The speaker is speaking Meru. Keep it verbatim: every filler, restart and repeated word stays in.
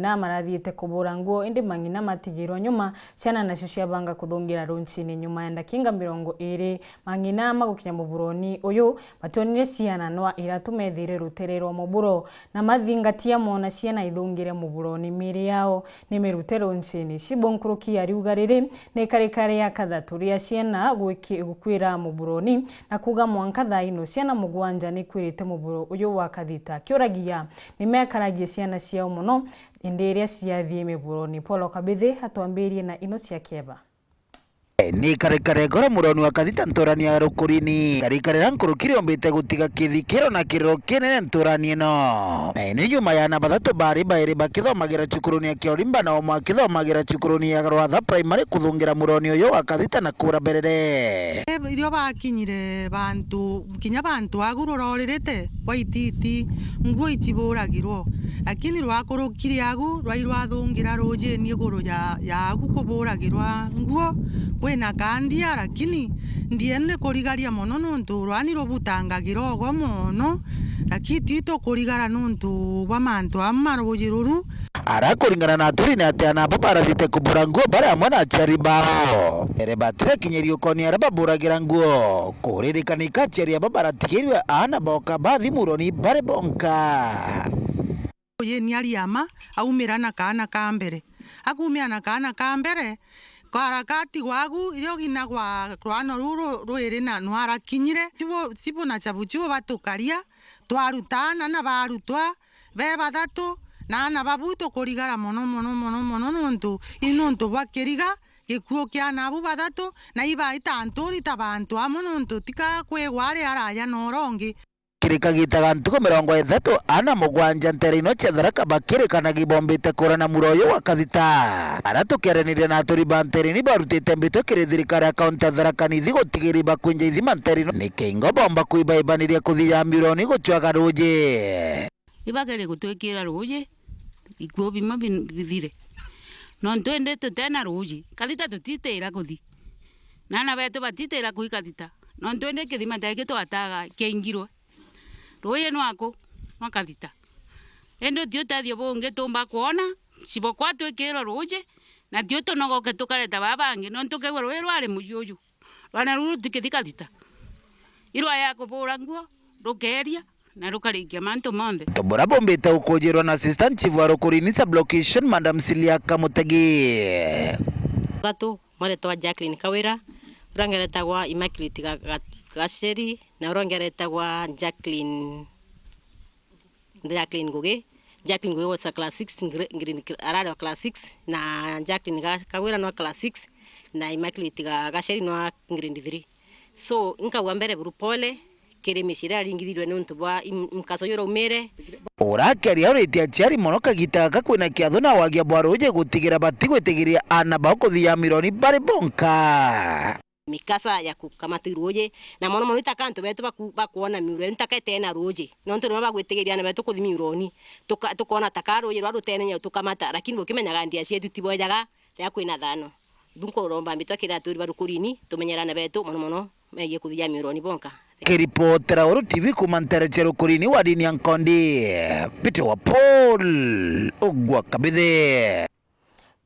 Na marathiite kubura nguo, indi mang'ina matigirwa nyuma, ciana nacio ciabanga kuthungira runcini. Nyuma ya ndakinga mirongo iri, mang'ina magukinya muburoni uyu, bationire ciana nwa iratu methire rutere rwa muburo, na mathingatia moona ciana ithungire muburoni. Miiri yao ni mirute runcini. Cibo nkuruki ariuga riri ni ikarika ria kathatu ria ciana gwiki-, gukwira muburoni, na kuuga mwanka thaa ino ciana mugwanja ni ikwirite muburo uyu wa kathita. Kiuragia ni mekaragie ciana ciao mono, indi iria ciathii miburoni. Paul Kabithi atwambirie na ino cia kieba. Ni ikarikare ngoro muroni wa kathita nturani ya Rukurini. Ikarikare ria nkuruki riombite gutiga kithikiro na kiriro kinene nturani ino. Na ino nyuma ya ana bathatu bari bairi bakithomagira cukuruni ya Kiorimba na umwe akithomagira cukuruni ya Rwatha Primary kuthungira muroni uyu wa kathita na kuura berere. Irio bakinyire bantu, kinya bantu agu ruroririte gwa ititi, nguo iciburagirwo. Lakini rwakurukire agu, rwai rwathungira rujini iguru ya, ya agu kuburagirwa nguo. Kwina kandia, lakini ndiendi kurigaria mono nontu rwani rubutangagira ogo mono, lakini twi tukurigara nontu bwa mantu amwe ma ruji ruru. Ara kuringana na aturi ni ati ana aba barathite kubura nguo bari amwe na aciari bao. Ere batirakinyiri ukoni ara baburagira nguo. Kuririkana ika aciari aba baratigirwe ana boka bathi muroni bari bonka. Uyu ni ariama, aumira na kaana ka mbere. Akumira na kaana ka mbere, kwa harakati gwagu, irio gina gwa rwano ruru rwiri na nwarakinyire, cibo, cibo na cabu cibo batukaria, twarutana na barutwa be bathatu, na ana babu tukurigara mono, mono, mono, mono, nontu, i nontu bwa kiriga, gikuu kia ana abu bathatu, na ibaita nturi ta bantu amwe, nontu tika kwigwa ari araya na urongi. Kiri kagita ga ntuku mirongo ithatu, ana mugwanja nteere ino cia Tharaka bakirikanagia bombite kuura na mura uyu wa kathita. Ara tukiaraniria na aturi ba nteere ni barutite mbitwa kiri thirikari ya kaunti ya Tharaka Nithi gutigiri bakwinja ithima nteere ino. Ni kingo bomba kwibaibaniria kuthia mironi gucwaga ruuji. Ibagere gutwikira ruuji, ikuo bimwe bin-, bithire. Nontu indi tutena ruuji, kathita tutitira kuthi. Na ana betu batitira kui kathita. Nontu indi kithima nteere ki twataga kiaingirwe. Ruuji nwaku, nwa kathita. Indi uti utethio bungi tumba kwona, cibo kwa twikirwe ruuji, na tio tunogoke tukareta baa bangi, nontu kegwe ruuji rwari muji uju. Rwana ruru ti kithi kathita. Irwaya kubura nguo, rukeria, na rukarikia mantu monthe. Antu bura bombite gukujirwa na Assistant Chief wa Rukurini Sub-Location, Madam Silia Kamutegi. Thatu, mwaretwa Jacqueline Kawira, uria ungi aretagwa Immaculate Ga-, Ga-, Gacheri, na uria ungi aretagwa Jacqueline, Jacqueline Ngugi. Jacqueline Ngugi was a class six, ngre-, grade, arari wa class six, na Jacqueline Ga-, Kawira no class six, na Immaculate Ga-, Gacheri no grade three. So, nkauga mbere buru pole kiri micii iria yaringithirwe niuntu bwa im-, mkaso juu uraumire. Urakeria uritie aciari mono kagita gaka kwina kiatho na wagia bwa ruuji gutigira batigwitigiria ana bao kuthia mironi bari bonka. Mikasa ya kukamatwa i ruuji, na mono mono itaka antu betu baku-, bakwona miuro inu taka itena ruuji, nontu rimwe bagwitigiria ana betu kuthi miuroni, tuka-, tukona taka ruuji rwa rutenenya tukamata, lakini bukimenyaga ndia cietu ti bwejaga riria kwina thano. Thu nkuromba mbitwa kiri aturi ba Rukurini, tumenyere ana betu mono mono megie kuthia miuroni bonka. Kiripotera Uru T V kuuma nteere cia Rukurini wa dini ya Nkondi, Peter wa Paul, ugwa Kabithi.